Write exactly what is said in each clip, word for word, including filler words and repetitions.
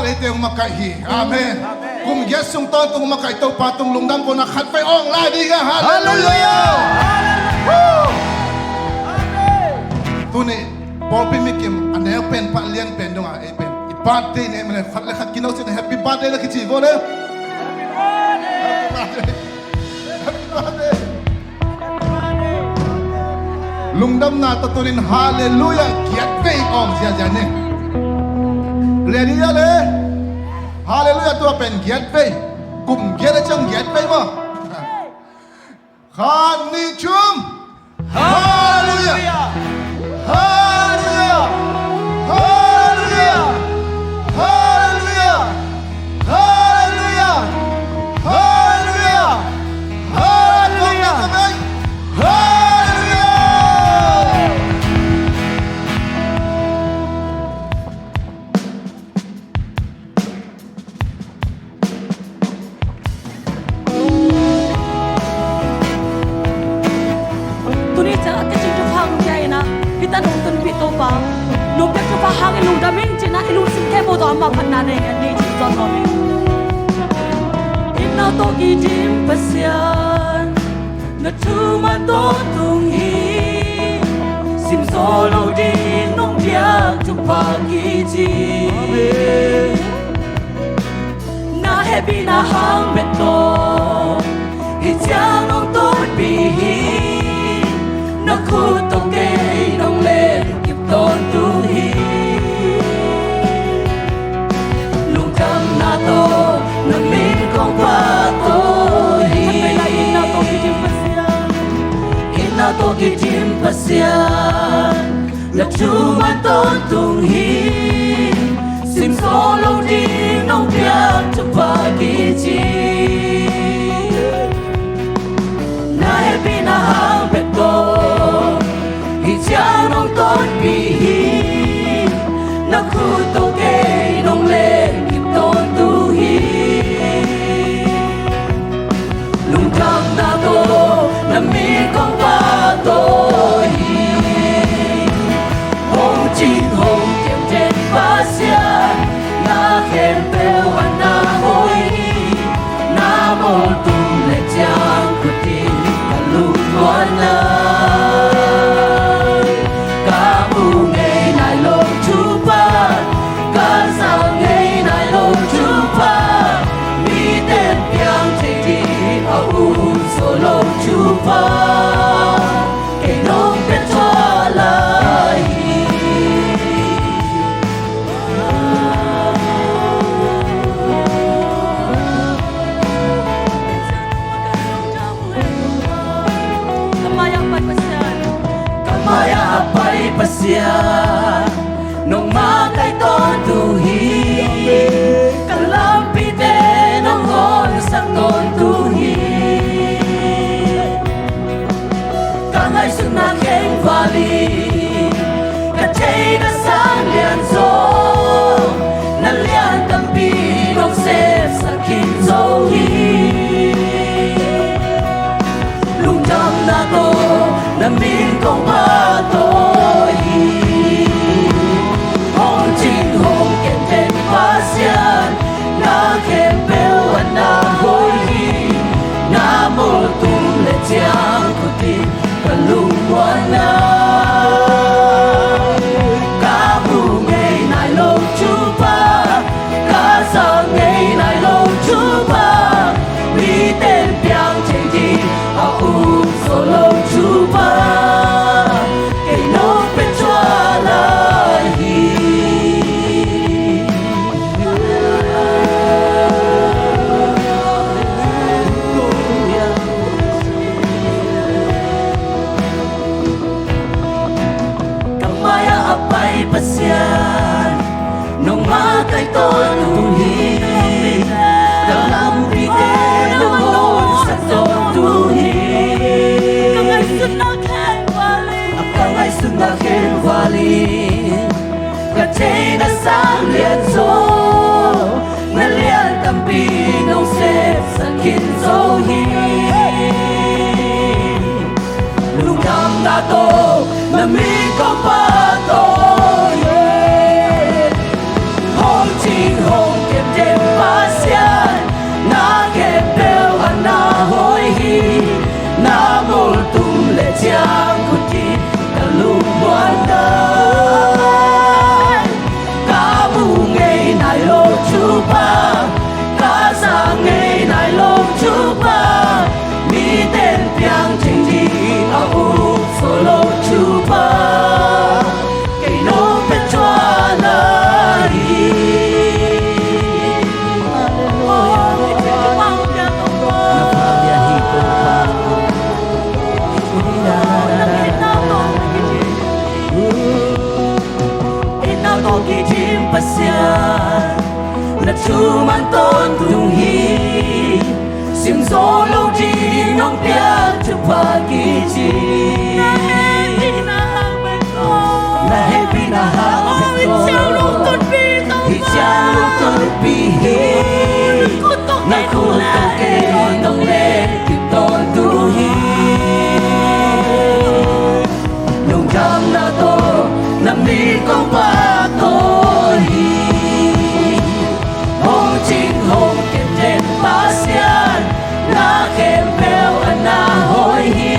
Leite hong makaih hi. Amen. Kum giat sung tawntung hong makaih Topa tung lungdam kona khatvei awng lai ding a. Halleluiah. Tuni pawlpi mikim a neu pen pah lian pen dong a ei pen i birthday nei mane khat le khat kino sin happy birthday na kici vo le. Lungdamna tawh tunin halleluiah giat vei awng ziazia ni. Ready a le? Halleluiah tua pen giat vei. Kum giat a ciang giat vei maw? Khat ni thum. Halleluiah. Halleluiah. Halleluiah. Halleluiah. Halleluiah. Halleluiah. Halleluiah. Halleluiah. Tuni ciang a teci thupha hong pia in ah, hih tan hong tunpih Topa, nong piak thupha hangin lungdam ing ci-in ah, i lungsim khempeuh tawh amah phatna nei ngen ni ci-in zawn nuam ing. Itna tawh kidim Pasian, na thuman tawntung hi. Simzaw lo ding nong piak thupha kici. Amen. Na hehpihna hang bek tawh hih ciang nong tonpih hi. Na khut tawh kei nong lenkip tawntung hi. Lungdamna tawh na min kong pahtawi hi. Itna tawh kidim Pasian, itna tawh kidim Pasian, na thuman tawntung hi. Simzaw lo ding nong piak thupha kici. Na hehpihna hang bek tawh hih ciang nong tonpih hi. Na khut tawh kei nong lenkip tawntung hi. Lungdamna tawh na min kong pahtawi hi. Hong cin hong kemten Pasian, na khempeuh a na hoih hi. Na mawltum le ciang khutin ka lungmuanna. Ka mu ngei nai lo thupha, ka za ngei nai lo thupha, miten piang thei ding a um zo lo thupha, kei nong pia thuah lai hi. Ka mai-ah a pai Pasian, ka mai-ah a pai Pasian, nong makaih tawntung hi. Ka lampite nong honsak tawntung hi. Ka ngaihsutna kheng val hi. Ka theihna sang lian zaw, na lian tampi nong sepsak khin zo hi. Lungdamna tawh na min kong pahtawi hi. Hong cin hong kemten Pasian, na khempeuh a na hoih hi. Na mawltum le ciang khutin ka lungmuanna. Ka mu ngei nai lo thupha, ka za ngei nai lo thupha, miten piang thei ding a um zo lo thupha, Tawh kidim Pasian, na thuman tawntung hi. Simzaw lo ding hong piak thupha kici. Na hehpihna hang bek tawh, hi ciang lungtonpih hi. Na khut tawh kei nong leh kip tawntung hi. Lungdamna tawh na mit kong pahtawi hi. Hong cing hong kem den Pasian, na khempeuh a na hoih hi.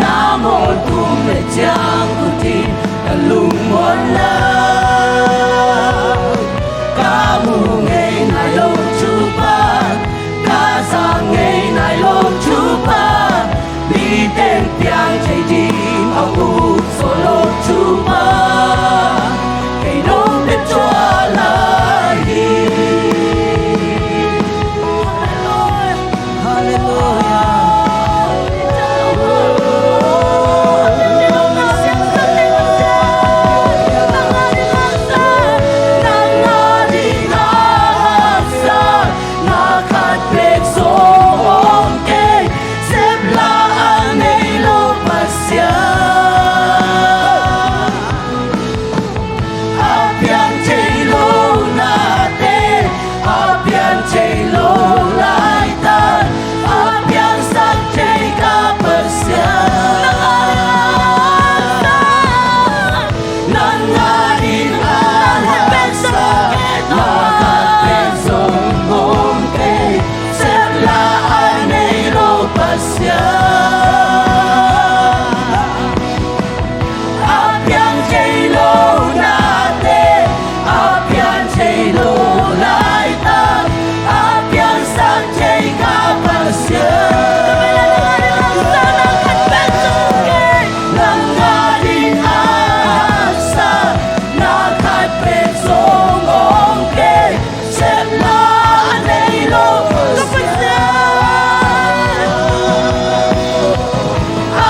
Na mawltum leh ciang khutin ka lungmuanna, ka mu ngei nai lo thupha, ka za ngei nai lo thupha, mite'n piang thei ding a uksuah lo thupha, kei nong pia thuah lai hi. Halleluia. A piang thei lo nate, a piang thei lo laitak, a piangsak thei ka Pasian. Nang ading a haksa, na khat pen zong om kei, sep la a nei lo Pasian. A piang thei lo nate, a piang thei lo laitak, a piangsak thei ka Pasian. Nang ading a haksa, na khat pen zong om kei. Sep la a nei lo ka Pasian.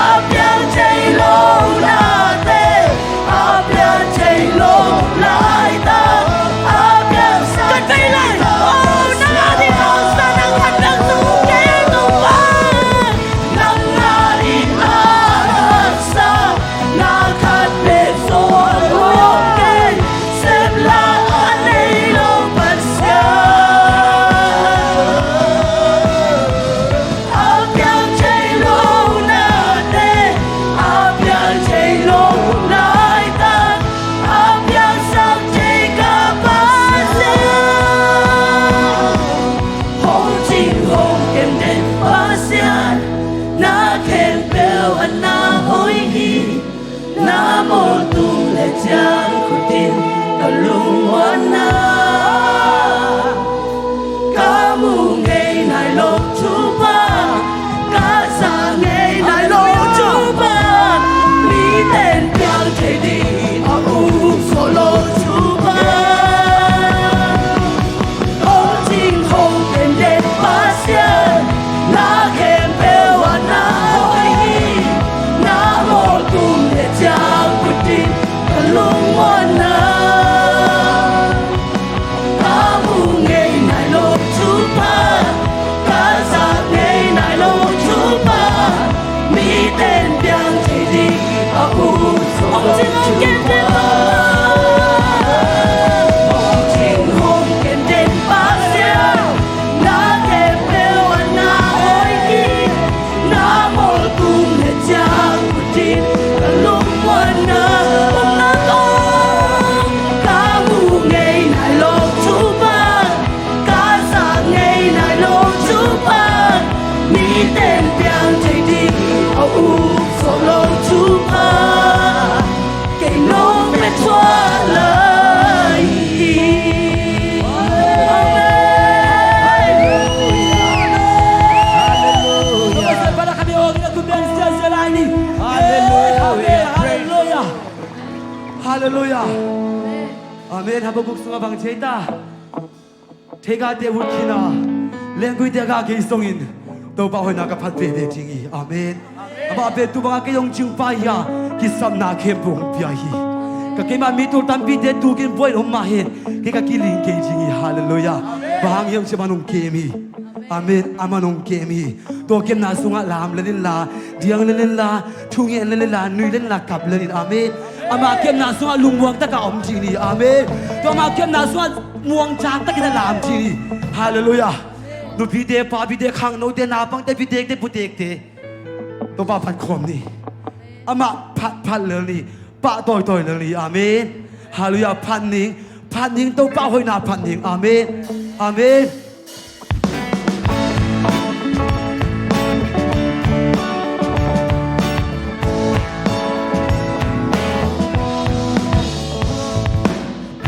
A piang thei lo nate, a piang thei lo laitak, a piangsak thei ka Pasian. Nang ading a haksa, na khat pen zong om kei, Topa. Nang ading a haksa, na khat pen zong om kei, sep la a nei lo Pasian. A piang thei lo nate, a piang thei lo laitak, a piangsak thei ka Pasian. Hong cing hong kem den Pasian, na khempeuh a na hoih hi. Na mawltum leh ciang khutin ka lungmuanna, ka mu ngei nai lo thupha, ka za ngei nai lo thupha, mite'n piang thei ding a uksuah lo thupha. Hong cing hong kem den Pasian, na khempeuh a na hoih hi. Na mawltum leh ciang khutin ka lungmuanna, ka mu ngei nai lo thupha, ka za ngei nai lo thupha, mite'n piang thei ding a uksuah lo thupha. Hong cing hong kem den Pasian, na khempeuh a na hoih hi. Na mawltum leh ciang khutin ka lungmuanna, ka mu ngei nai lo thupha, ka za ngei nai lo thupha, mite'n piang thei ding a uksuah lo thupha, kei nong pia thuah lai hi. Amen. Halleluia. Halleluia. Halleluia. Halleluia. Amen. Habakuk sungah bang ci hiam? Theikate ut khin a, lengguite gah kei zongin Topa hoihna ka phat veve ding hi. Amen. Amah pen tu bangah kei hong cingpa hi a, kisapna khempeuh hong pia hi. Ka keima mi tul tampite tukin buai in om mah hen, kei ka kiling kei ding hi. Halleluiah. Bang hang hiam cih leh aman hong kem hi. Amen. Aman hong kem hi. Tua kemna sungah lam lel inla, diang lel inla, thu ngen lel inla, nui lel inla, kap lel in. Amen. Ama kemna sungah lungmuang takin om ding hi. Amen. Tua ama kemna sungah muang ciang takin a lam ding hi. Halleluiah. Nupite, papite, khangnote, naupangte, pitekte, putekte, Topa phat khawm ni. Amah phat phat lel ni. Pahtawi tawi lel ni. Amen. Halleluiah. Phat ning. Phat ning. Topa hoihna phat ning. Amen. Amen.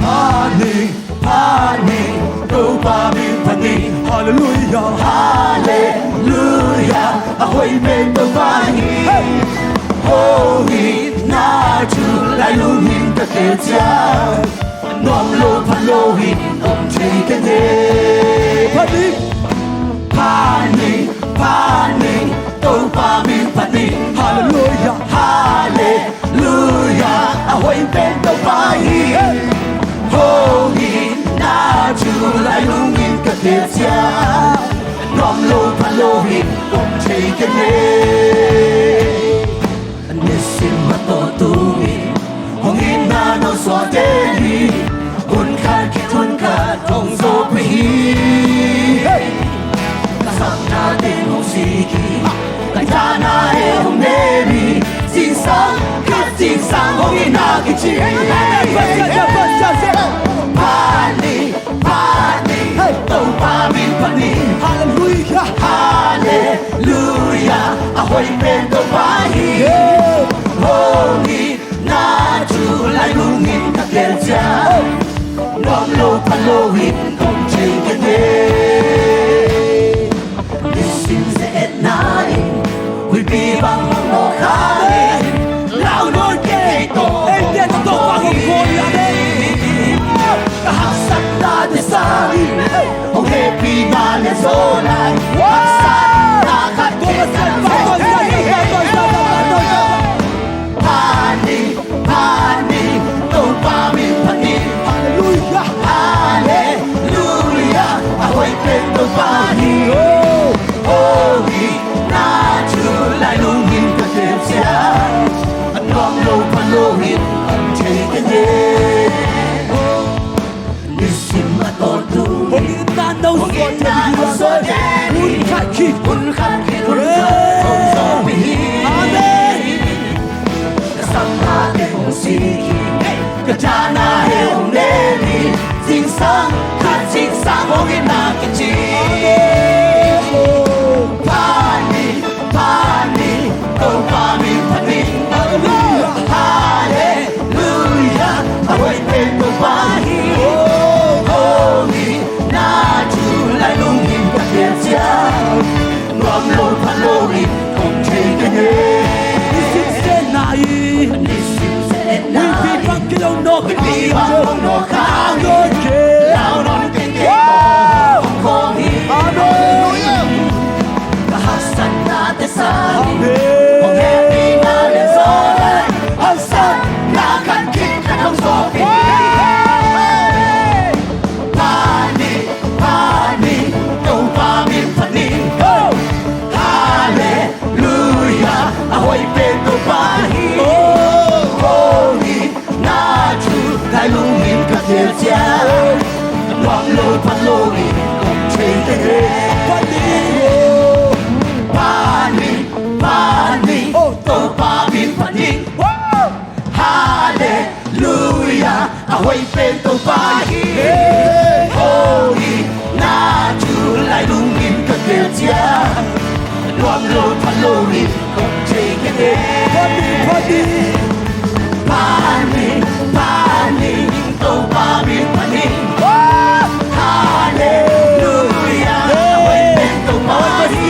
Phat ning, phat ning, Topa min phat ning. Halleluiah. Halleluiah. A hoih pen Topa hi. Hey. Hoihna thu lailung in ka tel ciang, nuam lo pha lo in om thei ka hi. Phat ning. Phat ning, phat ning, Topa min phat ning. Halleluiah. Halleluiah. A hoih pen Topa hi. Hoihna thu lailung in ka tel ciang, nuam lo pha lo in om thei ka hi. Nisim a tawh tungin hong itna nawlsuahte in, hun khat khit hun khat hong zawhpih hi. Ka sapnate hong sik hi. Ka dahna hong nem hi. Zingsang khat zingsang hong itna kici hi. Phat ning, phat ning, Topa min phat ning. Halleluiah. Halleluiah. A hoih pen Topa hi. Hoihna thu lailung in ka tel ciang, nuam lo pha lo in om thei ka hi. Nisim ze-etna in huihpi bang hong nawk hangin, lau nawn kei tawh, eite tawh Topa hong kawl hi. Ka haksatnate sangin hong hehpihna lianzaw lai. Haksatna khat khit khat hong zawhpih hi. Phat ning, phat ning, Topa min phat ning. Halleluiah. Halleluiah. A hoih pen Topa hi. Hoihna thu lailung in ka tel ciang, a nuam lo pha lo in om thei ka hi. Nisim a tawh tungin hong itna nawlsuahte in, hun khat khit, hun khat khit, hun khat hong zawhpih hi. Amen. Ka sapnate hong sik hi. Ka dahna hong nem hi. Zingsang khat zingsang hong itna kici hi. Amen. Phat ning, phat ning, Topa min phat ning. Halleluiah. Halleluiah. A hoih pen Topa hi. Hoihna thu lailung in ka tel ciang, nuam lo pha lo in om thei ka hi. Nisim ze-etna in, nisim ze-etna in, huihpi bang kei lo nawk, huihpi bang hong nawk hangin, lau nawn kei tawh hong kawl hi. Amen. Ka haksatnate sangin, amen, hong hehpihna lianzaw lai. Haksatna khat khit khat hong zawhpih hi. Phat ning, phat ning, Topa min phat ning. Halleluiah. A hoih pen Topa hi. Hoihna thu lailung in ka tel ciang, nuam lo pha lo in om thei ka hi. Phat ning, phat ning, Topa min phat ning. Halleluiah. A hoih pen Topa hi. Hoihna thu lailung in ka tel ciang, nuam lo pha lo in om thei ka hi. Phat ning, phat ning, phat ning, phat ning, Topa min phat ning. Halleluiah. A hoih pen Topa hi.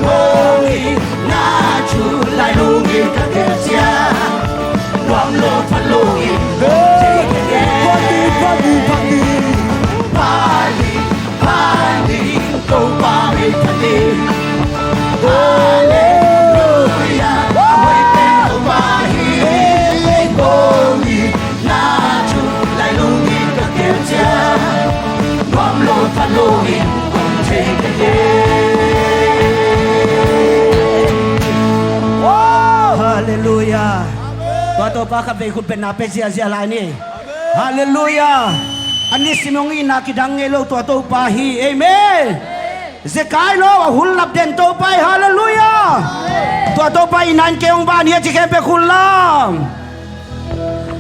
Hoihna thu lailung in ka tel ciang, nuam lo pha lo in om thei ka hi. Phat ning, phat ning, phat ning. Phat ning, phat ning, Topa min phat ning. Halleluiah. A hoih pen Topa Topa khatvei khut bengna pia ziahziah lai ni. Halleluiah. A nisim hong itna kidang ngei lo tua Topa hi. Amen. Zekai lo a hun lap den Topa hi. Halleluiah. Tua Topa itna in kei hong ban hi a ci khempeuh khut lam.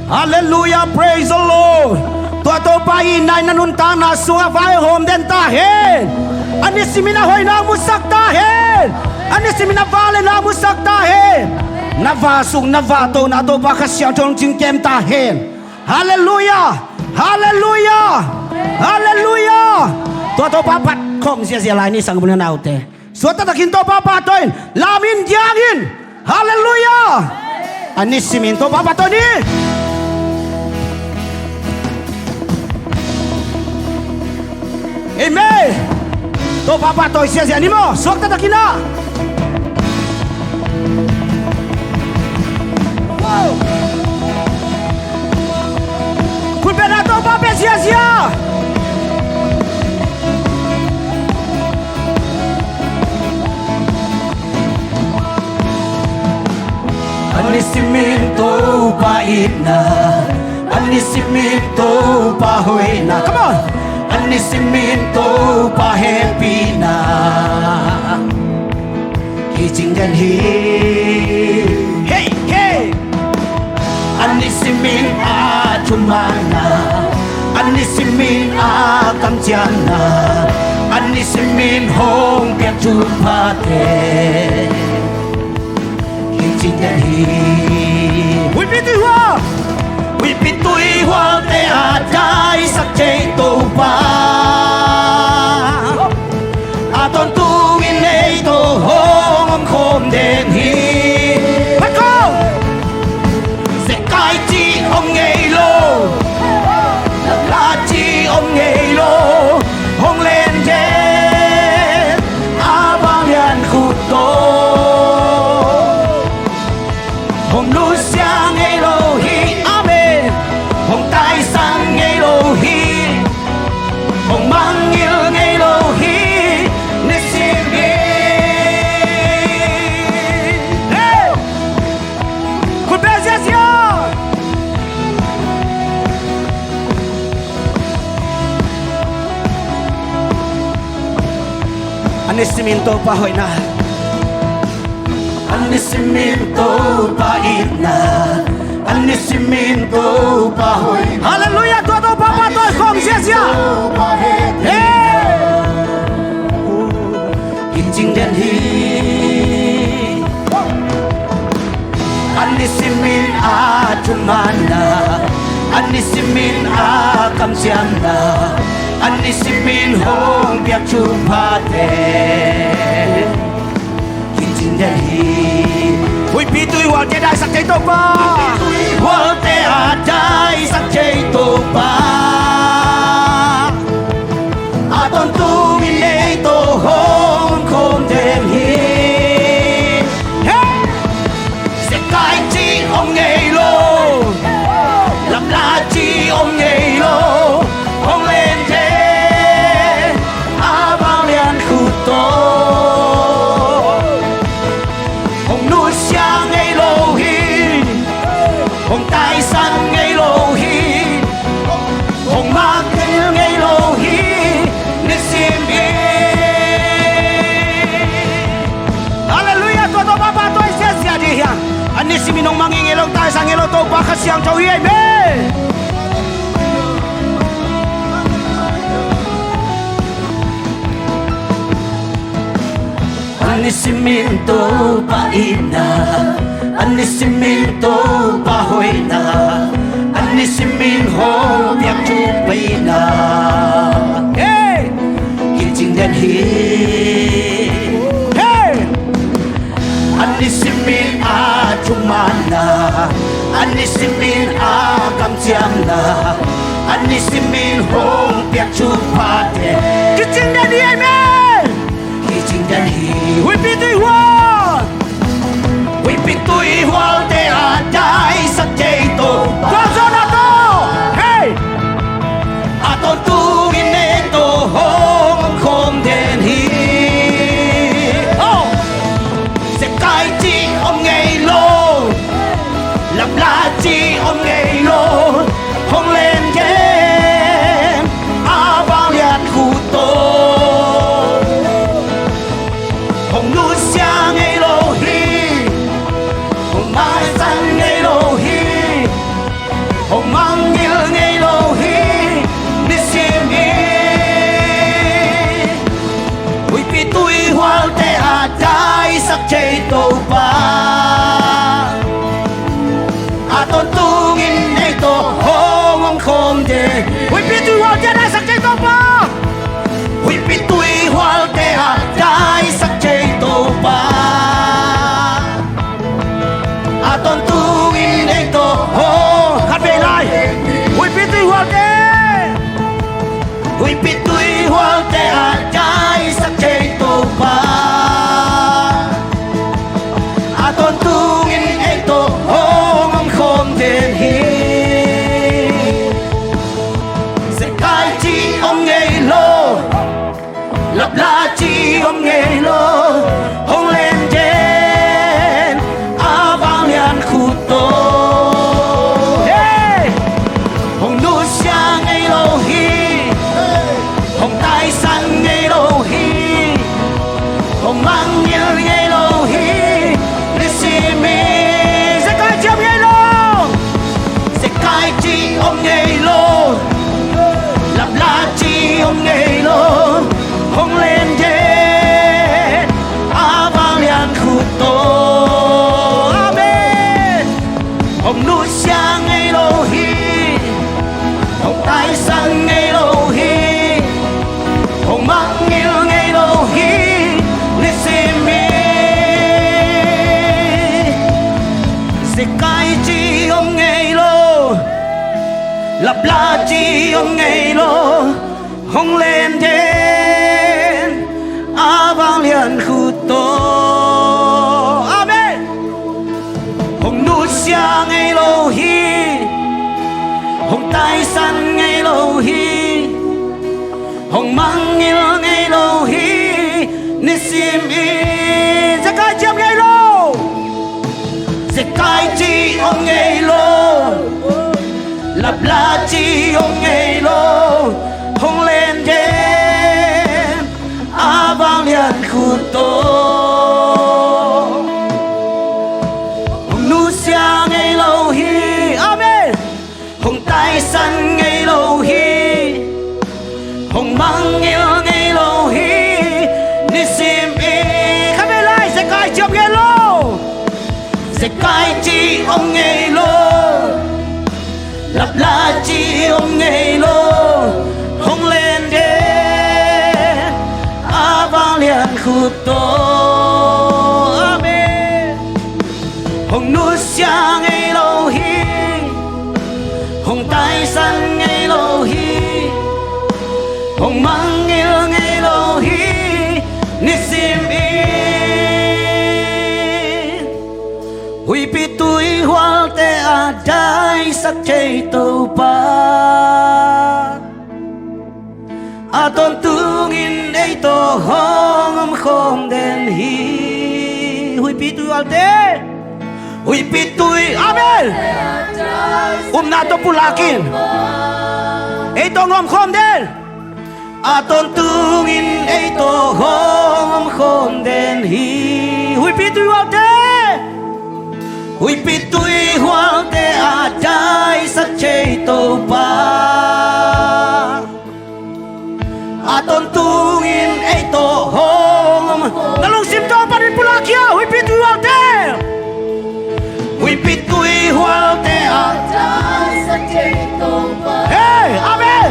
Halleluiah, praise the Lord. Tua Topa itna in na nuntakna sungah vai hong hawm den ta hen. A nisimin a hoihna musak ta hen. A nisimin a vangliatna musak ta hen. Na vasuk na vatona Topa Kha Siangtho in hong cingkem ta hen. Halleluiah. Halleluiah. Halleluiah. Tua Topa phat khawm ziahziah lai ni, sanggam u le naute. Suakta takin Topa pahtawi in, lam in, diang in. Halleluiah. A nisimin Topa pahtawi ni. Amen. Topa pahtawi ziahziah ni maw, suakta takin ah. Khut bengna Topa pia ziahziah. A nisimin Topa itna, a nisimin Topa hoihna. Come on. A nisimin Topa hehpihna kicing den hi. Hey, hey. A nisimin a thumanna, a nisimin a kamciamna, a nisimin hong piak thuphate kicing den hi. Huihpi tuihual, huihpi tuihualte a daisak thei Topa, a tawntungin ei tawh hong omkhawm den hi. Phat khawm. Zekai cih om ngei lo, lamla cih om ngei lo, hong len den a vanglian khut tawh. Hong nusia ngei lo hi. Amen. Hong taisan ngei lo hi. Hong mangngilh ngei lo hi. Nisimin. Hey! Khut beng ziahziah. A nisimin Topa hoihna, a nisimin Topa itna, a nisimin Topa hoihna. Halleluiah, tua Topa pahtawi khawm ziahziah. Topa hehpihna. Hey! Kicing den hi. A nisimin a thumanna, a nisimin a kamciamna, a nisimin hong piak thuphate kicing den hi. Huihpi tuihualte daisak thei Topa. Huipi tuihualte a daisak thei Topa, a tawntungin ei tawh hong omkhawm den hi. Hey! Zekai cih om ngei lo, lamla cih om ngei lo, hong len den a vanglian khut tawh. Hong nusia ngei lo hi. Hong taisan ngei lo hi. Hong mangngilh ngei lo hi. Nisimin. Halleluiah, tua Topa pahtawi ziahziah dih hi hang. A nisimin hong mangngilh ngei lo, taisan ngei lo Topa Kha Siangtho hi. Amen. A nisimin Topa itna, a nisimin Topa hoihna, a nisimin hong piak thupha itna. Hey! Kicing den hi. Hey! A nisimin a thumanna, a nisimin a kamciamna, a nisimin hong piak thuphate kicing den hi. Amen. Kicing den hi. Huipi tuihual. Huipi tuihualte a daisak thei Topa. Tua zawhna tawh. Hey! A tawntungin ei tawh hong omkhawm den hi. Oh! Zekai cih om ngei lo, lamla ci Topa, a tawntungin ei tawh hong omkhawm den. Huihpi tuihualte a daisak thei Topa. Huihpi tuihualte a daisak thei Topa, a tawntungin ei tawh hong. Khat vei lai. Huihpi tuihualte. Huihpi tuihualte a daisak thei Topa, a tawntungin ei tawh hong omkhawm den hi. Zekai cih om ngei lo, lapla cih om ngei lo, hong len den a vanglian khut tawh. Hey! Hong nusia ngei lo hi, hong taisan ngei lo hi, hong mangngilh ngei lo hi. Nisim in zekai cih om ngei lo, zekai cih om ngei lo, lapla cih om ngei lo, hong len den a vanglian khut tawh. Amen. Hong nusia ngei lo hi, hong taisan ngei lo hi, hong mangngilh ngei lo hi. Nisim in zekai cih om ngei lo, lapla cih om ngei lo, hong len den a vanglian khut tawh. Amen. Hong nusia ngei lo hi, hong taisan ngei lo hi, hong mangngilh ngei lo hi. Nisim in zekai cih om ngei lo, zekai cih om ngei lo, lapla cih om ngei lo, hong len den a vanglian khut tawh. Hong nusia ngei lo hi. Amen. Hong taisan ngei lo hi, hong mangngilh ngei lo hi. Nisim in khat vei lai, zekai cih om ngei lo, zekai cih om ngei lo, lapla cih om ngei lo, hong len den a vanglian khut tawh. Amen. Hong nusia ngei lo hi, hong taisan ngei lo hi, hong mangngilh ngei lo hi. Nisim in huihpi tuihualte a daisak thei Topa, a tawntungin ei tawh hong omkhawm den hi. Huihpi tuihualte, huihpi tui, amen. Upna tawh pulak in, ei tawh hong omkhawm den. A tawntungin ei tawh hong omkhawm den hi. Huihpi tuihualte, huihpi tuihualte a daisak thei Topa, a tawntungin ei tawh hong om. Na lungsim tawh panin pulak hia, huihpi tuihualte. Huihpi tuihualte a daisak thei Topa. Hey, amen.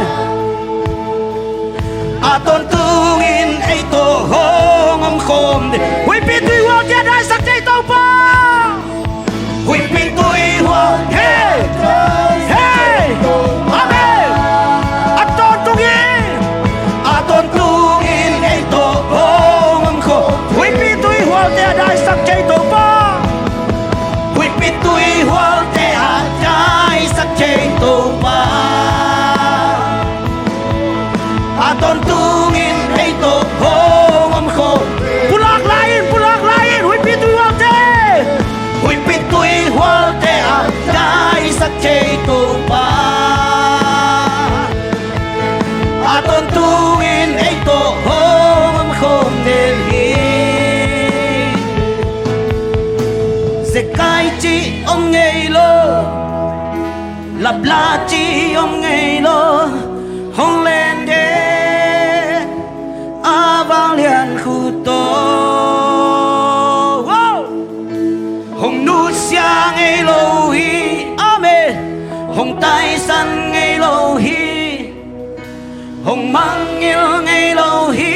A tawntungin ei tawh hong omkhawm den. Huihpi tuihualte a daisak thei Topa. Huihpi tuihual, hey, hey, amen. A tawntungin, a tawntungin ei tawh hong omkhawm. Huihpi tuihualte a daisak thei Topa. Huihpi tuihualte a daisak thei Topa, a tawntungin ei tawh hong omkhawm. Pulak lai in, pulak lai in, huihpi tuihualte. Huihpi tuihualte a daisak thei Topa, a tawntungin ei tawh hong omkhawm den hi. Zekai cih om ngei lo, lapla cih om ngei lo, hong len den a vanglian khut tawh. Mangngilh ngei lo hi,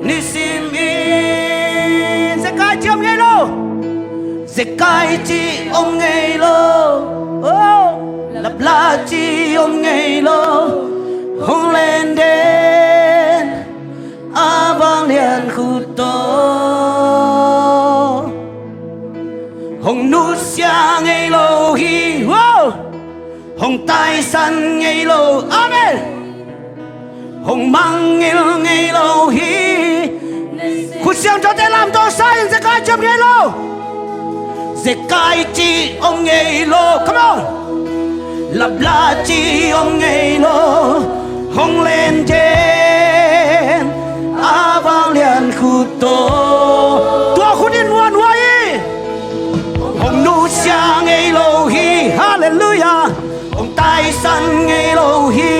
nisim in. Zekai ci om ngei lo. Zekai ci om ngei lo. Oh, lapla ci om ngei lo. Hong len den a vanglian khut tawh. Hong nusia ngei lo hi. Wow! Hong taisan ngei lo. Amen. Hong mangngilh ngei lo hi. Khut siangthote lamto sa in, zekai ci om ngei lo. Zekai ci om ngei lo. Come on. Lapla ci om ngei lo. Hong len den a vanglian khut tawh. Tua khut in muanhuai hi. Hong nusia ngei lo hi. Halleluiah. Hong taisan ngei lo hi.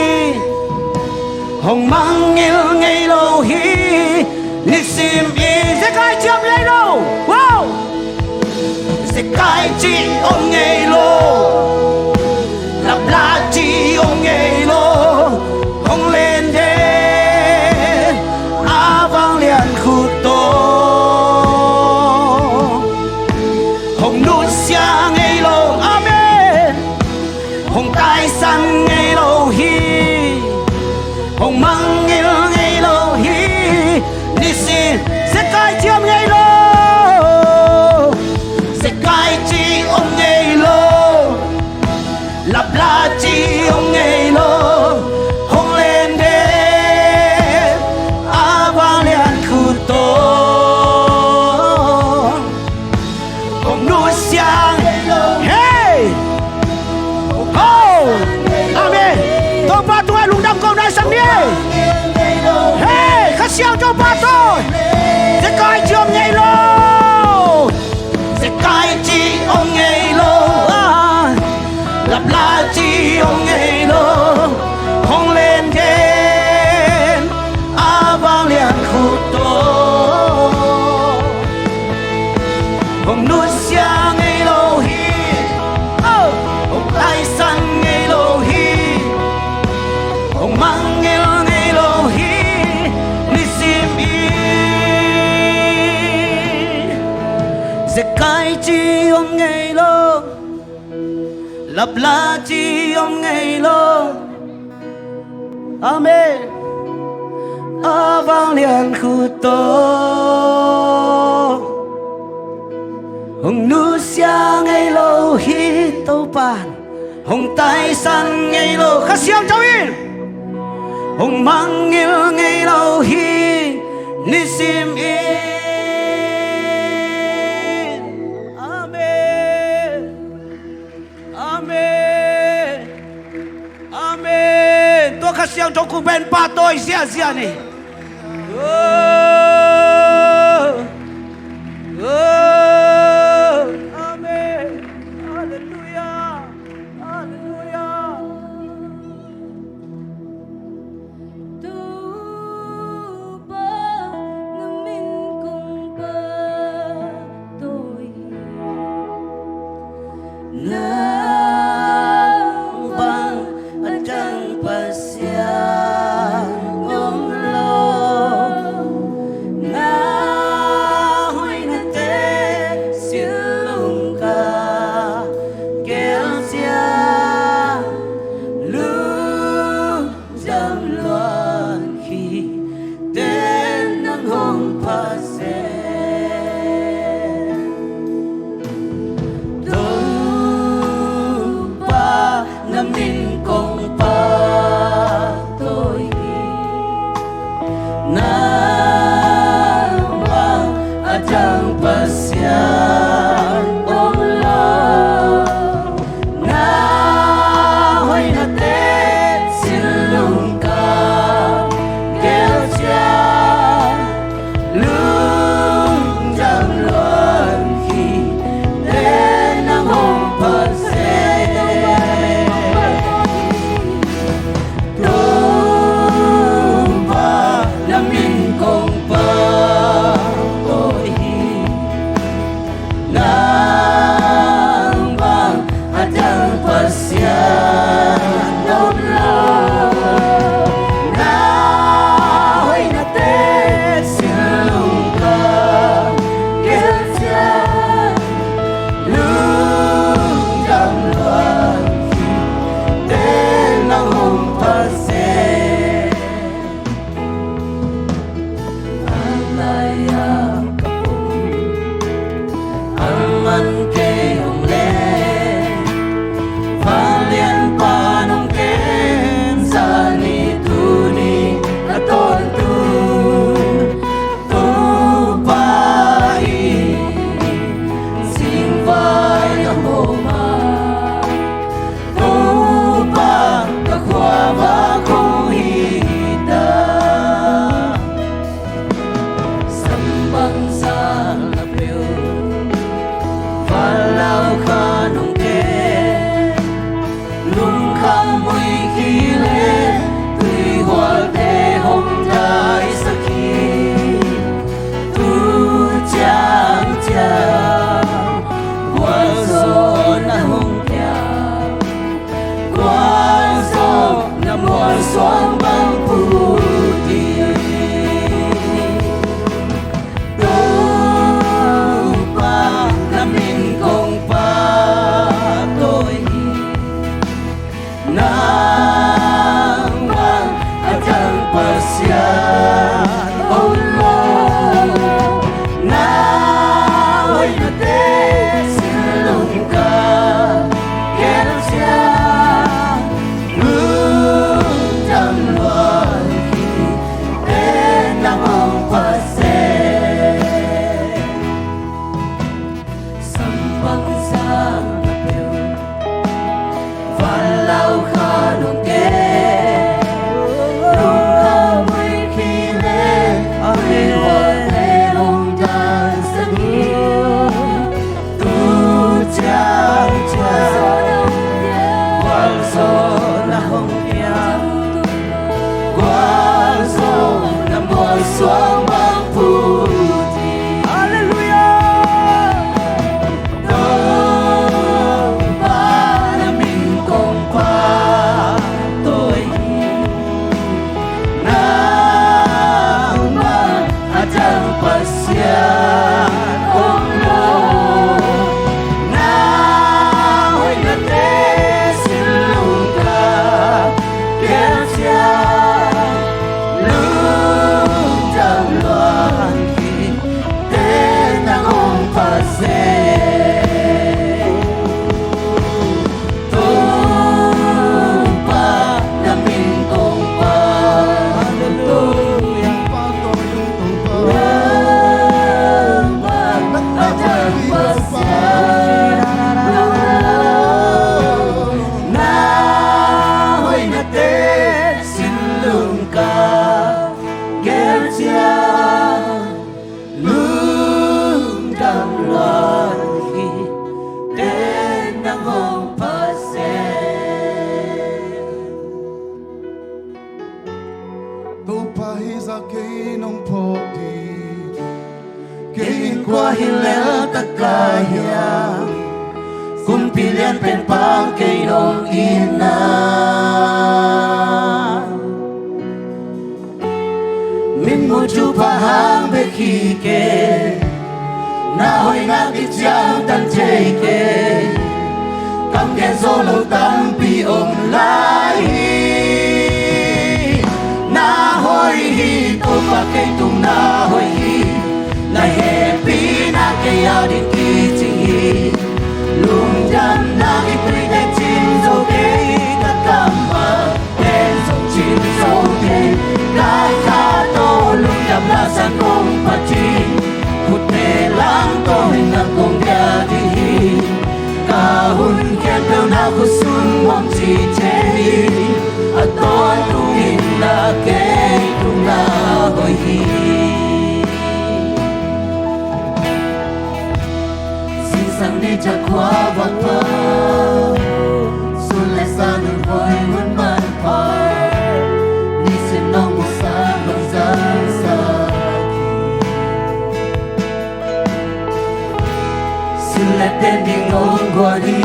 Hong mangngilh ngei lo hi. Nisim in. Zekai ci om ngei lo. Wow! Zekai ci om ngei lo. Lapla ci om ngei lo. Hong len den a vanglian khut tawh. Hong nusia ngei lo. Amen. Hong taisan ngei lo hi. Hong mangngilh ngei lo hi. Nisim. Zekai ci om ngei lo. Zekai ci om ngei lo. Lapla ci om ngei lo. Hong len den a vanglian khut tawh. Hong nusia ngei lo. Hey! Oh! Amen. Topa tungah lungdam ko, naisak ni. Hey, Kha Siangtho Topa tawh. Zekai ci om ngei lo. Zekai ci om ngei lo. Ah. Lapla ci om ngei lo. Hong len den a vanglian khut tawh. Hong nusia ngei lo hi. Oh. Hong taisan ngei lo hi. Hong mangngilh ngei lo hi. Nisim in. Zekai ci om ngei lo. Lapla ci om ngei lo. Amen. A vanglian khut tawh. Hong nusia ngei lo hi Topa. Hong taisan ngei lo. Kha Siangtho in. Hong mangngilh ngei lo hi. Nisim in. Amen. Amen. Amen. Tua Kha Siangtho khut pen pahtawi ziahziah ni. Oh. Oh. Amen. Halleluiah. Halleluiah. Topa, na min kong pahtawi. Nang bang a dang Pasian om lo. Na hoihnate Kei nong phawk ding, kei in kua hi lel tak ka hiam? Kumpi lian pen pang kei nong it na. Min mu thupha hang bek hi kei, na hoihna kiciangtan thei kei. Kam gen zo lo tampi om lai hi. Na hoih hi, Topa, kei tung na hoih hi. Na hehpihna kei a ding kicing hi. Lungdamna kituite cing zo kei, ka kam ah pen zong cing zo kei. Ka kha tawh lungdamna sang kong phat hi. Khutme lang tawh in nang kong bia ding hi. Ka hun khempeuh na khut sung om ci thei hi. A tawntungin na kei tung na hoih hi. Zingsang ni thak khua vak pha, sun le sa nun hoi hun man pha. Nisim nong musak nong zangsak hi. Sun le ten ding nong guan hi.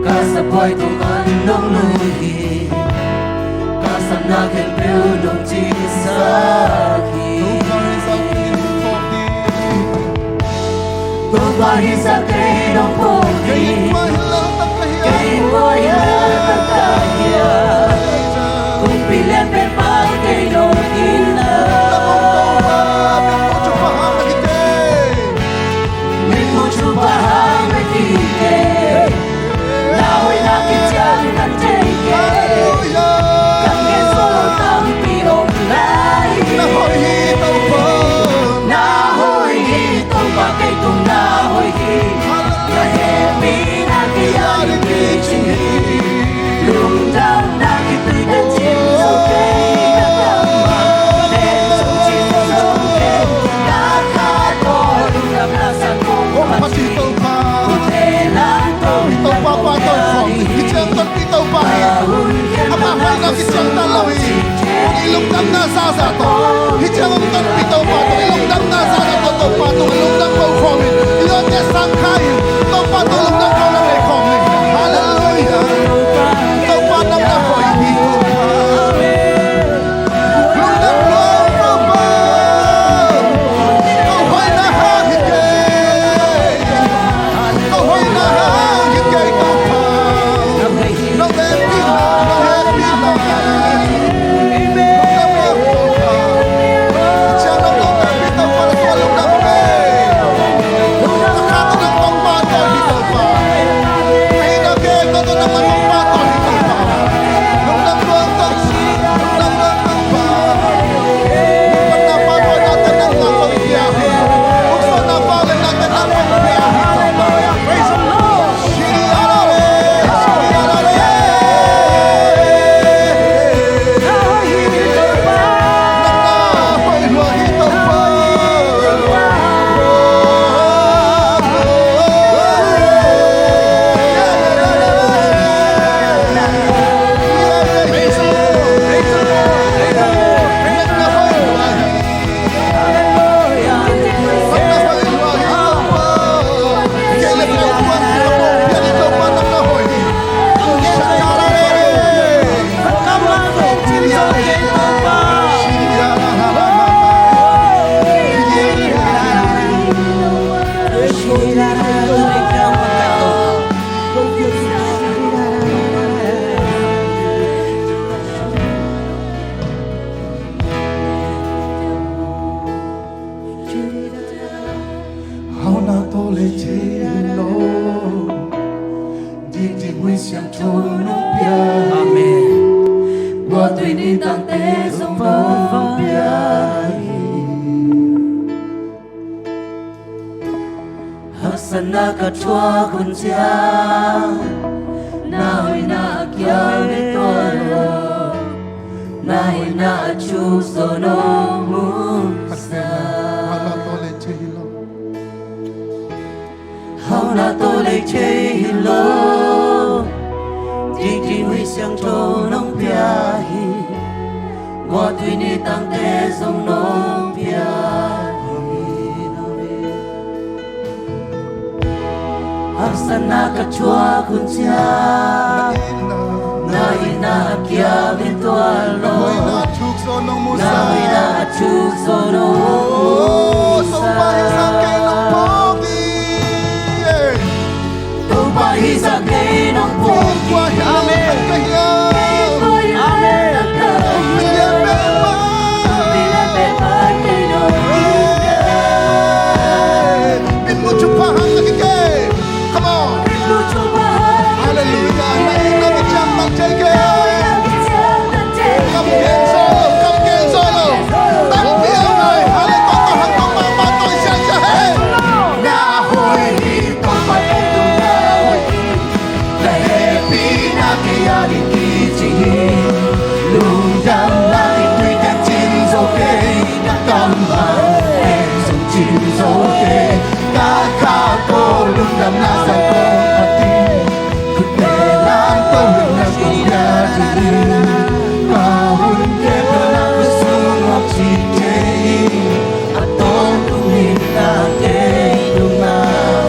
Ka sabuai tung an nong lui hi. Ka sapna khempeuh nong cisak hi. Topa hisa kei nong phawk hi. Kei kua hi lel tak ka hiam? Kumpi lian pen pang kei nong it na. Min mu thupha hang bek hi kei. Na hoihna kiciangtan thei kei. Kam gen zo lo tampi om lai hi. Na hoih hi, Topa. Na hoih hi, Topa, kei tung na hoih hi. Na hehpihna kei a ding kicing hi. Lungdamna kituite cing zo kei, ka kam ah pen zong cing zo kei. Ka kha tawh lungdamna sang kong phat hi. Topa, Topa, Topa, Topa, Topa hi. Amah hoihna kiciangtan lo hi. Kong i lungdamna zaza tawh, hih ciang hong tonpih Topa tawh i lungdamna zaza tawh, Topa tawh i lungdam ko khawm in. I lawmte sang kha in, Topa tawh lungdam ko lo nei khawm in. Halleluiah. Topa nang na hoih hi, Topa. Lungdam lua, Topa. Ko hoihna hang hi kei. Ko hoihna hang hi kei, Topa. Hauhna tawh lei thei hi lo, dikdik huih siangtho nong pia hi. Amen. Gualtui nidangte zong nong pia hi. Haksatna ka thuak hun ciang, na hoihna a kiam hi tuan lo, na hoihna a thuk zo nong musak. Hauhna tawh lei thei hi lo. Hauhna tawh lei thei hi lo, dikdik huih siangtho nong pia hi. Tua tui ni tangte zong nong pia hi. Haksatna ka thuak hun ciang na itna a kiam in tuan lo. Na hoihna a thuk zaw nong musak. Topa hi zah kei nong pawng hi. Amen. Amen. Come on. Hallelujah. Come again, solo. Come again, solo. Na hoih hi, Topa kei tung na hoih hi. Na hehpihna kei ading kicing hi. Lungdamna kituite cin zo kei. Ka kammal teng zong cin zo kei. Ka kha tawh lungdamna sang kong phat hi. Khutte lamto in nang kong pia hi. Ka hun khempeuh nang khutsung hong ci kei hi. A tawntung in na kei tung na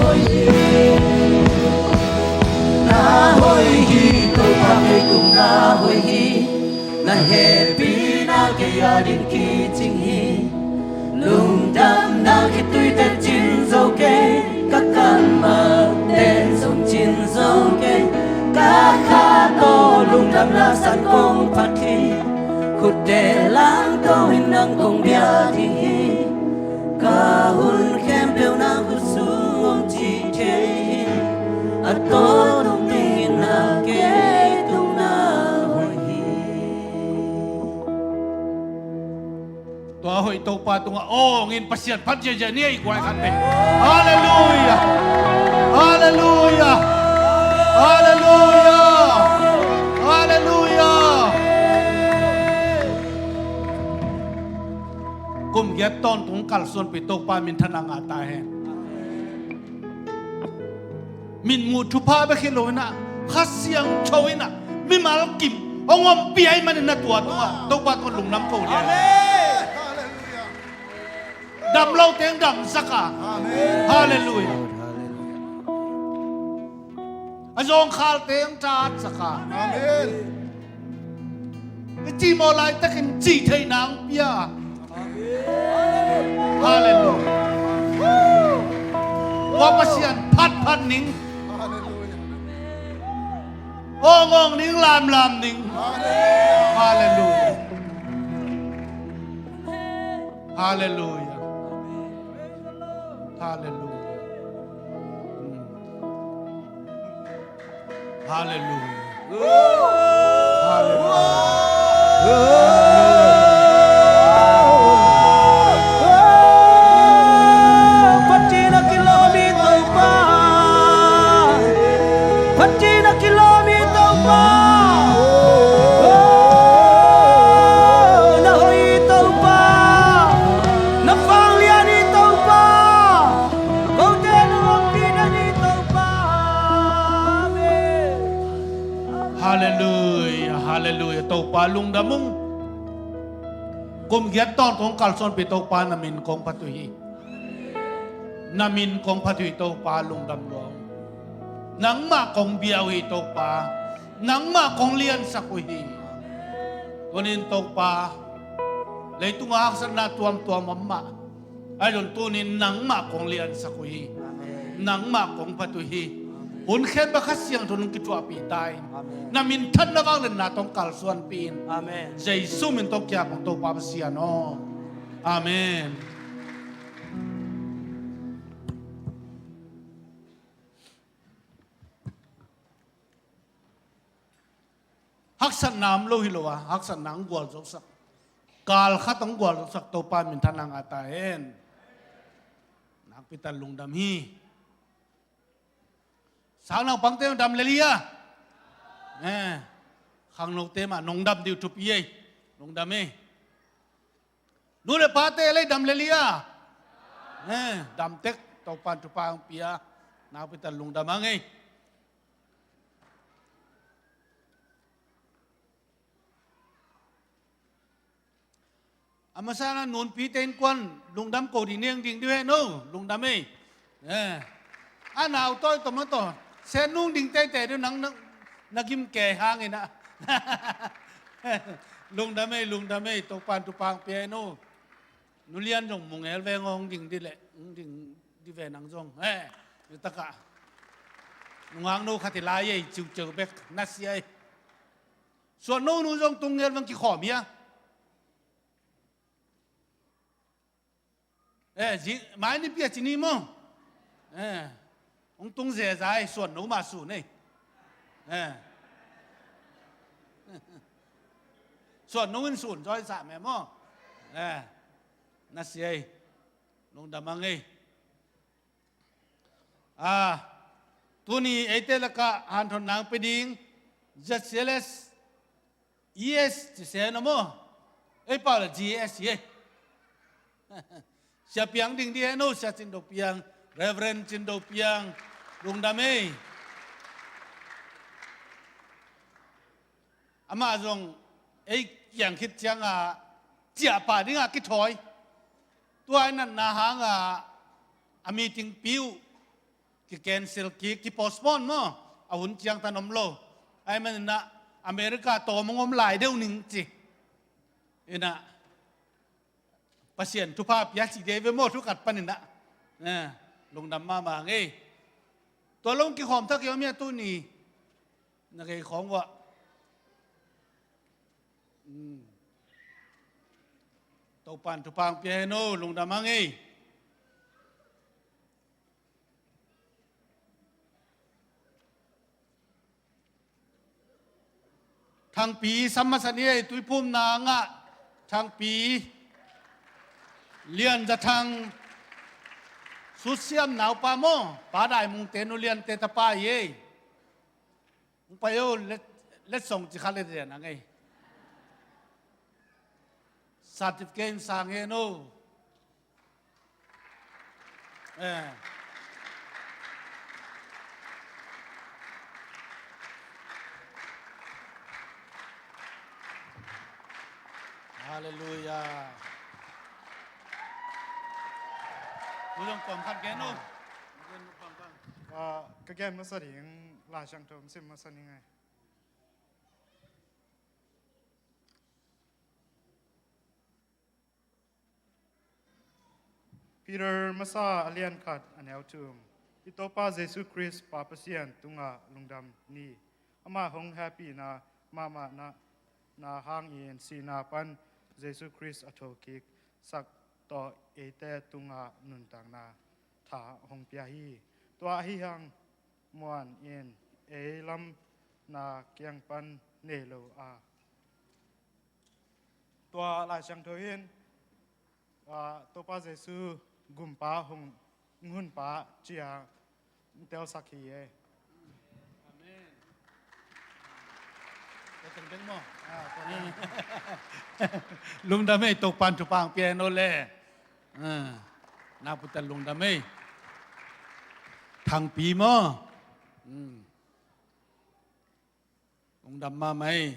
hoih hi. Na hoih hi, Topa kei tung na hoih hi. Na hehpihna kei ading kicing hi. Lungdamna kituite cin zo kei. Ka kammal teng zong cin zo kei. Ka kha tawh lungdamna sang kong phat hi. Khutte lamto in nang kong pia ding hi. Ka hun khempeuh nang khutsung hong ci kei hi. A tawntung in na kei tung na hoih hi. Tua hoih Topa tungah awng in Pasian phat ziahziah ni ei guai khat te. Halleluiah. Halleluiah. Halleluiah. Halleluiah. Kum giat tawntung kalsuanpih Topa minthanna ngah ta hen. Mitmuh thupha bek hi lo in ah, Kha Siangtho in ah mimal kim hong ompih ahih manin na tua tungah Topa tungah lungdam ko lian. Amen. Dam lo teng damsak a. Amen. Halleluiah. A zawngkhal teng tha at sak a. Amen. I cimawh laitakin cih theihna hong pia. Halleluiah. Tua Pasian phatphat ning. Awngawng ning, lamlam ning. Halleluiah. Halleluiah. Halleluiah. Halleluiah. Halleluiah. Phatna kilawm hi Topa. Phatna kilawm hi Topa. Na hoih hi Topa. Na vanglian hi Topa. Kote na ompih den hi Topa. Amen. Halleluiah, halleluiah. Topa lungdam ung. Kum giat tawntung kalsuanpih Topa na min kong phat uh hi. Na min kong phat uh hi Topa lungdam lua ung. Nangmah kong bia uh hi Topa. Nangmah kong liansak uh hi. Tunin Topa, leitungah haksatna tuamtuam om mah, ahi zong tunin nangmah kong liansak uh hi. Amen. Nangmah kong phat uh hi. Amen. Hun khempeuh Kha Siangtho in kithuahpih ta in. Amen. Na minthanna vangliatna tawh kalsuanpih in. Amen. Jesu min tawh kiang kong Topa Pasian aw. Amen. Haksatna om lo hi lo a, haksatna hong gualzosak, kal khat hong gualzosak Topa minthanna ngah ta hen. Nakpi tak lungdam hi. Sang naupangte dam lel hi a. Eh, khangnote mah nong dam ding uh thupi ei. Lungdam ei. Nu le pate lei dam lel hi a. Eh, dam tek, Topa'n thupha hong pia. Nakpi tak lungdam hang ei. A masa na nunpite innkuan lungdam ko ding niang ding diu hen o, lungdam ei. Eh. A nau tawi tawh ma taw, sen nung ding teitei diu nang na, na gim kei hangin ah. Lungdam ei, lungdam ei, Topan thupha hong pia hen o. Nu Lian zong mungel veng hong ding di leh, hong ding di ve nang zong. Eh, nitakah nungaknu khat i lai ei, ciuciu bek, na sia ei. Suan no nu zong tung ngel veng kikhawm hia. Eh, zi, mai ni pia ci ni maw. Eh, hong tung zezai, suan no mah sun ei. Eh. Suan no in sun zawi sa me maw. Eh, na sia ei. Lungdam ang ei. Ah, tuni eite lakah hanthon nang pe ding, Z C L S, E S ci se na maw. Ei pau le G S ye. Sia piang ding di hen o, Sia Cin Do Piang, Reverend Cin Do Piang, lungdam ei. Amah zong ei kiang khit ciangah ciahpah dingah kithawi. Tua i natna hangah a meeting pi uh ki cancel kik, ki postpone maw. A hun ciangtan om lo. Ahih maninah America tawm hong om lai deuh ning ci. Inah Pasian thupha pia ci dei ve maw, thu khat paninah. Eh, lungdam mahmah ngei. Tua lo kikhawm thak i om hia tuni. Na gei khawng uah. Hmm. Topan thupha hong pia hen o, lungdam ang ei. Thangpi sam masa ni ei, Tuiphum nangah Thangpi, Lian Za Thang, Susiam naupa maw, Pa Dai Mungte, Nu Liante tapa ei. Hong pai o, let, letsong ci kha let zen a ngei. Certificate in sang hen o. Eh. Halleluiah. Ku zong kuam khat gen o. Ah, ka gen masa ding, Lai Siangtho sim masa ning ei. Peter masa a lian khat a neu thum. I Topa Jesu Khrist Pa Pasian tungah lungdam ni. Amah hong hehpihna mahmah na, na hangin sihna pan Jesu Khrist a thokik sak tawh eite tungah nuntakna tha hong pia hi. Tua ahi hang muan in ei lam na kiang pan nei lo a. Tua Lai Siangtho in, ah, Topa Jesu gumpa hong, hunpa cia hong telsak hi ei. Amen. Tua teng bek maw? Ah, tua teng. Lungdam ei, Topan thupha hong pia hen o le. Ah, nakpi tak lungdam ei. Thangpi maw? Hmm. Lungdam mahmah ei.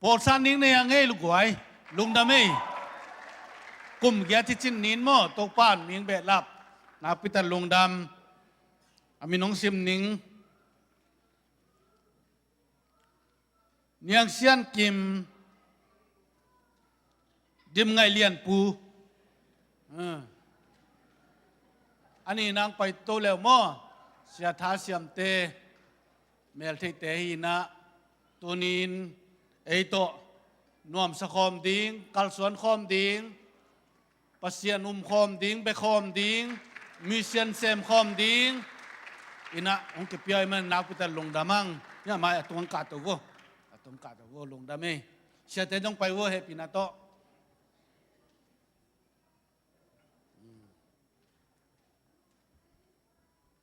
Pawlsan ding nei a ngei luguai. Lungdam ei. Kum giat hi cin nin maw, Topan ming behlap. Nakpi tak lungdam. A min hong sim ning. Niang Sian Kim, Dim Ngaih Lian Pu. Ah. A ni nang pai to leu maw, Sia Tha Siamte, meltheite hi inah, tuni-in ei tawh nuamsa khawm ding, kalsuan khawm ding, Pasian um khawm ding, bia khawm ding, mission sem khawm ding. Inah hong kipia ahih man nakpi tak lungdam ang. Nia mai a tung ang kahto vo. A tung kahto vo, lungdam ei. Siate zong pai vo, hehpihna tawh.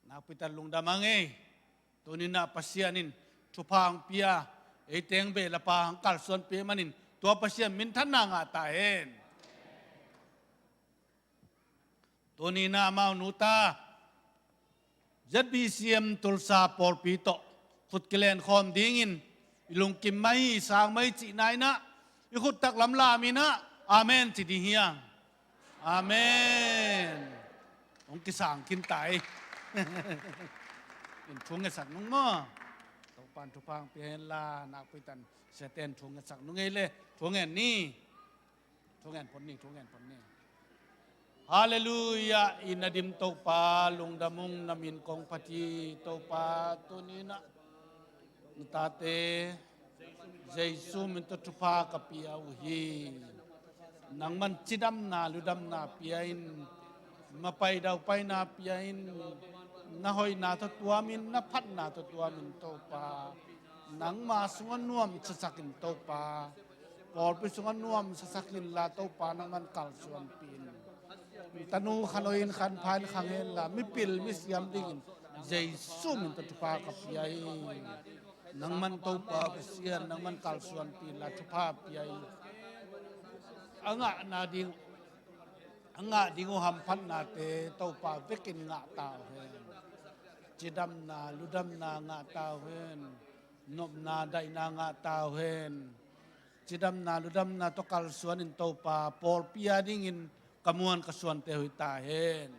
Nakpi tak lungdam ang ei. Tuni-in ah Pasian in thupha hong pia, ei teng behlap a hong kalsuanpih manin, tua Pasian minthanna ngah ta hen. Tuni-in ah amau nuta Z B C M Tulsa pawlpi tawh khut kilen khawm dingin i lungkim mah hi, sang mah hi cihna in ah, i khut taklam lam in ah, amen ci ding hi hang. Amen. Hong kisang khin ta hi. In thu ngetsak nung maw? Topa'n thupha hong pia hen la, nakpi takin siate'n thu ngetsak nung ei le, thu ngen ni. Thu ngen phot ni, thu ngen phot ni. Halleluiah, i na dim Topa, lungdam ung, na min kong phat hi. Topa, tuni-in ah na tate Jesu min tawh thupha ka pia uh hi. Nangman cidamna ludamna pia in, mapai daupaina pia in, na hoihna tawh tuamin, na phatna tawh tuamin Topa, nangma sungah nuamsasak in Topa, pawlpi sungah nuamsasak inla Topa, nangman kalsuanpih in. Tanu khan hoih in, khan pha in khang hen la, mipil misiam dingin Jesu min tawh thupha ka pia hi. Nangman Topa Pasian, nangman kalsuanpih inla thupha pia hi. A ngahna ding, a ngah ding uh hamphatnate Topa vekin ngah ta uh hen. Cidamna ludamna ngah ta uh hen. Nopna daihna ngah ta uh hen. Cidamna ludamna tawh kalsuan in Topa, pawlpi a dingin ka muan ka suante hoih ta hen.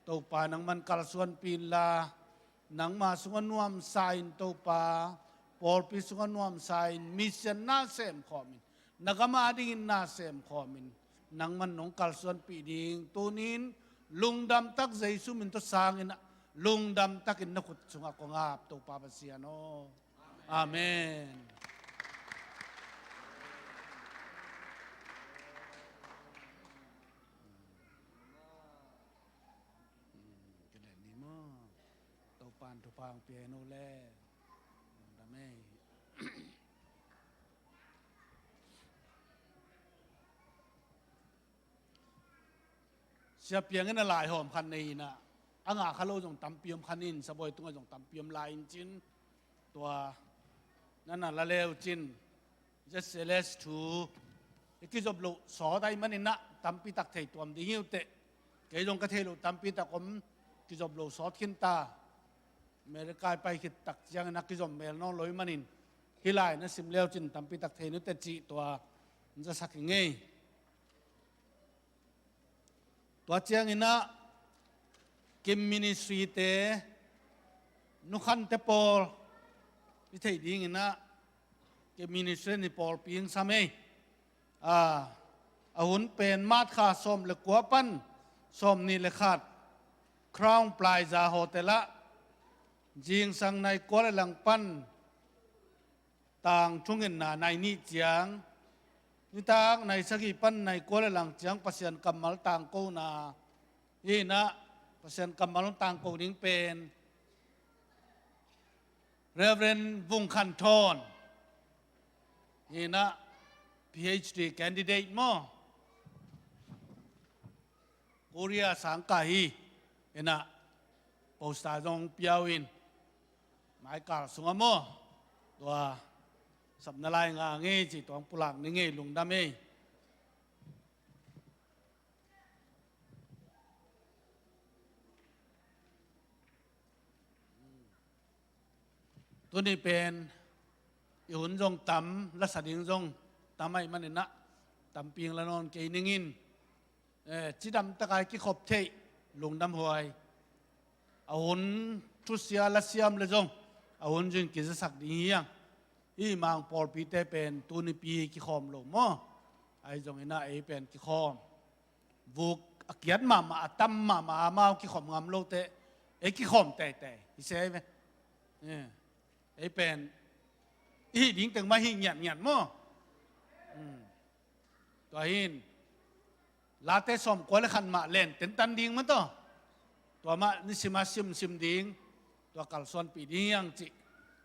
Topa nangman kalsuanpih inla, nangma sungah nuamsa in Topa, pawlpi sungah nuamsa in, mission na semkhawm in, na gam a dingin na semkhawm in, nangman nong kalsuanpih ding, tuni-in lungdam tak Jesu min tawh sang in ah, lungdam takin na khut sungah kong ap, Topa Pasian aw. Amen. Kidel ni maw? Topa'n thupha hong pia hen uh le. Lungdam ei. Sia Piang in a lai hawm khat nei in ah, a ngah kha lo zong tampi om kha in, Sabawi tungah zong tampi om lai in cin, tua na na la le uh cin, Z C L S thu i kizop loh sawt ahih manin ah tampi tak thei tuam ding hi uh teh. Kei zong ka theih loh tampi tak om, kizop loh sawt khin ta. America i pai khit tak ciangin ah kizom mel nawn lo ahih manin, hih lai na sim le uh cin tampi tak thei ni uh teh cih tua hong zasak ing ei. Tua ciangin ah Kim Ministry-te, Nu Khan-te pawl i theih dingin ah Kim Ministry in pawlpi hong sam ei. A, a hun pen March kha sawm le kua pan sawmnih le khat, Crown Plaza Hotel ah, zingsang nai kua le lang pan tang thungetna nai nih ciang, nitak nai sagih pan nai kua le lang ciang Pasian kammal tangkona hi in ah, Pasian kammal tangko ding pen Reverend Vung Khan Thawn hi in ah, PhD candidate maw, Korea sang kah hi in ah, poster zong pia uh in, maikal sungah maw, tua sapna lai ngah ngei ci, tua hong pulak ni ngei, lungdam ei. Tuni pen i hun zong tam, lasa ding zong tam ahih manin ah tampi hong la nawn kei ning in, eh, cidam takin kikhop theih, lungdam huai. A hun thusia lasiam le zong a hun zong kizasak ding hi hang. Hih Mang pawlpite pen tunipi kikhawm lo maw? Ahi zongin ah ei pen kikhawm. Vuk a kiat mahmah, a tam mahmah, amau kikhawm ngam lo teh ei kikhawm teitei hi se ve. Eh, ei pen i hih ding teng mah hih ngiatngiat maw? Hmm. Tua hi in, Late sawmkua le khat mah len tentan ding mah tawh, tua mah nisim a simsim ding, tua kalsuanpih ding hi hang cih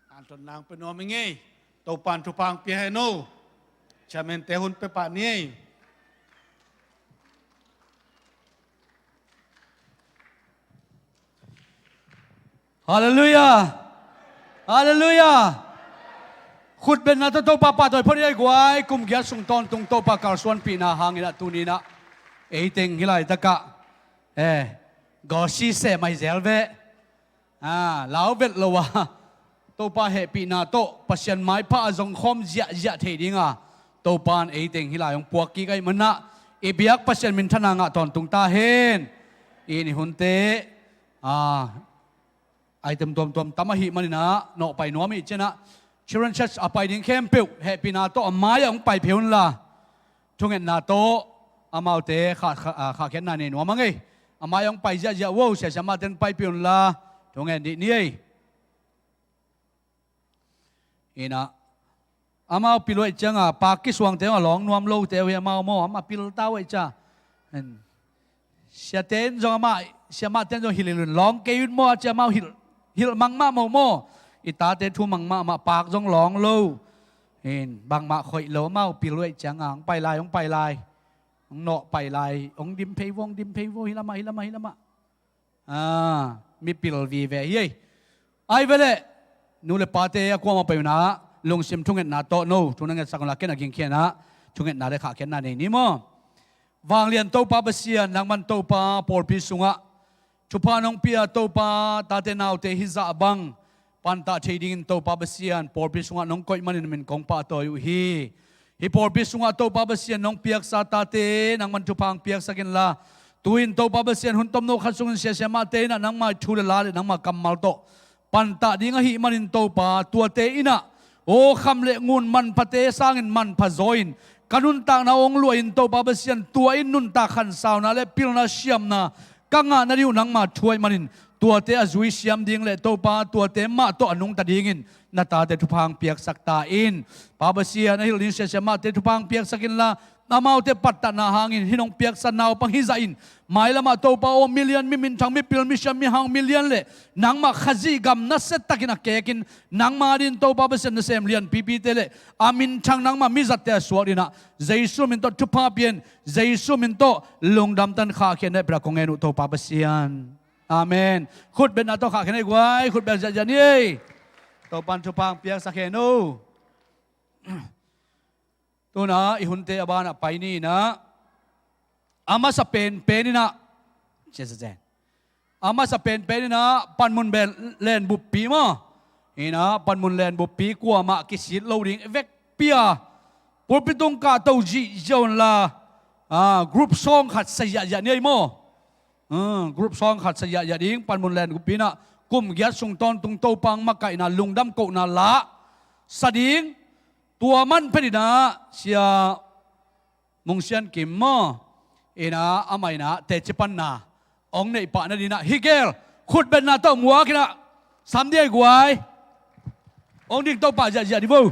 hanthotna hong pia nuam ing ei. Topa'n thupha hong pia hen aw. Chairman-te hun pia pah ni ei. Halleluiah. Halleluiah. Khutbetna tawh Topa pahtawi phot ei guai. Kum giat sung tawntung Topa kalsuanpihna hangin ah tuni-in ah ei teng hih laitakah, eh, gawsi seh mai zel ve. Ah, lau vet lo a, Topa hehpihna tawh Pasian maipha a zongkhawm ziahziah thei dinga Topa in eiteng hih lai hong puak kik ahih manah i biak Pasian minthana ngah tawntung ta hen. I ni hunte a item tuamtuam tam ahih maninah nawh pai nuam ih cianah Children Church a pai ding khempeuh hehpihna tawh a mai-ah hong pai phei unla thungetna tawh amaute khah, khah, ah, khahkhiatna nei nuam a ngei. A mai-ah hong pai ziahziah uh siasiamahte in paipih unla thungen dih ni ei. Inah amau pil uh aih cianga pak kisuangte uh a lawng nuam lote uh hi amau maw, amah pil ta uh aih cia. Siate in zong amah, siamahte in zong hilh hilh un lawng kei un maw a cia amau hilh, hilh mangmah maw maw. I tate thu mangmah amah pak zong lawng lo. Bangmah khoih lo amau pil uh aih cianga hong pai lai, hong pai lai. Hong nawh pai lai, hong dim phei vo, hong dim phei vo, hi lamah, hi lamah, hi lamah. Mipil vive hi ei. Ai veleh nu le pate a kuamah pai unah lungsim thungetna tawh no thu na ngetsak unla ken a gingkhianah thungetna le khahkhiatna nei ni maw? Vanglian Topa Pasian, nangman Topa pawlpi sungah thupha nong pia Topa tate naute hizah bang pantah thei dingin Topa Pasian pawlpi sungah nong koih manin min kong pahtawi uh hi. Hih pawlpi sungah Topa Pasian nong piaksa tate nangman thupha hong piaksak inla, tu-in Topa Pasian hun tomno khat sungin siasiamahte innah nangmah thu le la le nangmah kammal tawh pantah ding ahih manin Topa tuate innah aw kham le ngun manphate sangin manpha zaw in ka nuntakna hong luah in Topa Pasian tua in nuntak khansauna le pilna siamna ka ngah nading uh nangma thu ahih manin tuate a zui siam ding le Topa tuate mah tawh a nungta dingin na tate thupha hong piaksak ta in. Pa Pasian a hilh ding siasiamahte thupha hong piaksak inla amaute pattahna hangin hih nong piaksa naupang hizah in mailamah Topa aw milian mi minthang mipil misiam mihau milian le nangmah Khazih gam nasia takin a kekin nangma dingin Topa Pasian nasem lianpipite le a minthang nangmah mizatte a suak dinah Jesu min tawh thupha pian, Jesu min tawh lungdamtan khahkhiatna pia kong ngen uh Topa Pasian. Amen. Khutbetna tawh khahkhiatna i guai, khutbet ziahziah ni ei. Topan thupha hong piaksak hen uh. Tuna i hunte a banah pai ni inah a masa penpen inah a masa penpen inah panmun len buppi maw? Inah panmun len buppi kuamah kisit lo ding vekpi a pulpit tung kahto zihziah unla group song khat sa ziahziah ni ei maw? Group song khat sa ziahziah ding panmun len buppi inah kum giat sung tawntung Topa hong makaihna lungdam kohna lah sa ding tua manphen inah sia Mung Sian Kim maw? Inah amah inah teci panna hong neih pah nadinah hih gel khutbetna tawh muak inah sam dih ei guai. Hong ding Topa ziahziah dih vo.